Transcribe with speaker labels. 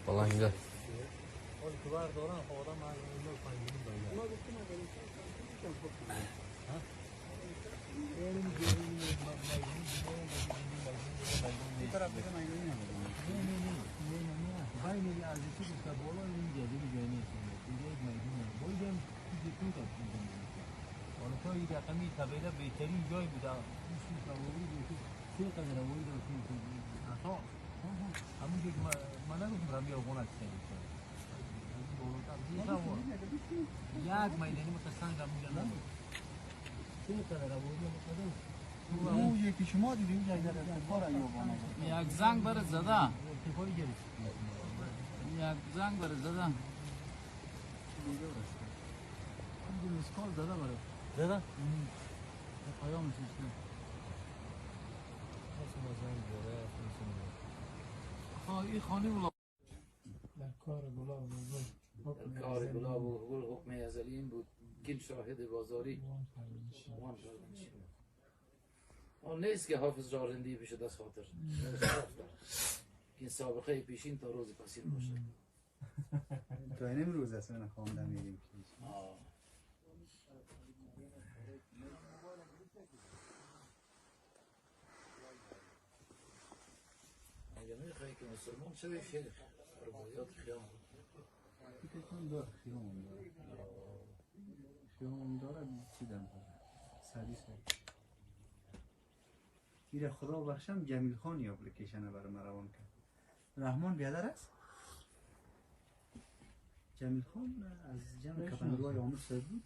Speaker 1: پلنگه.
Speaker 2: بهترین جای بوده. همونجا که من نگفتم رمی افغان است. یک میدانی متسنگ همونجا نبود.
Speaker 3: او یکی شما دیدیم یک در ارتفاع
Speaker 4: یک زنگ برات زده. یک زنگ برات زده.
Speaker 2: مسکال زده برات. زده؟
Speaker 4: پیامش نیست. این خانه
Speaker 5: در کار گلاب و گل
Speaker 4: در کار گلاب و گل حکم ازلی این بود کین شاهد بازاری وان پردنشین. آن نیست که حافظ را رندی بشد از خاطر این سابقه پیشین تا روز پسین باشه.
Speaker 3: تا این امروز اصلا خواندم میگیم.
Speaker 4: اگه میخوایی که مسلمان شوی شعر رباعیات خیام
Speaker 3: فکر کنم داره خیام داره. خیام داره چی دم داره سعدی سعدی. ایره خدا بخشم جمیل خانی اپلیکیشن برای من روان کرد. رحمان بیادر است؟ جمیل خان از جمع کپنگاه آموز ساید بود.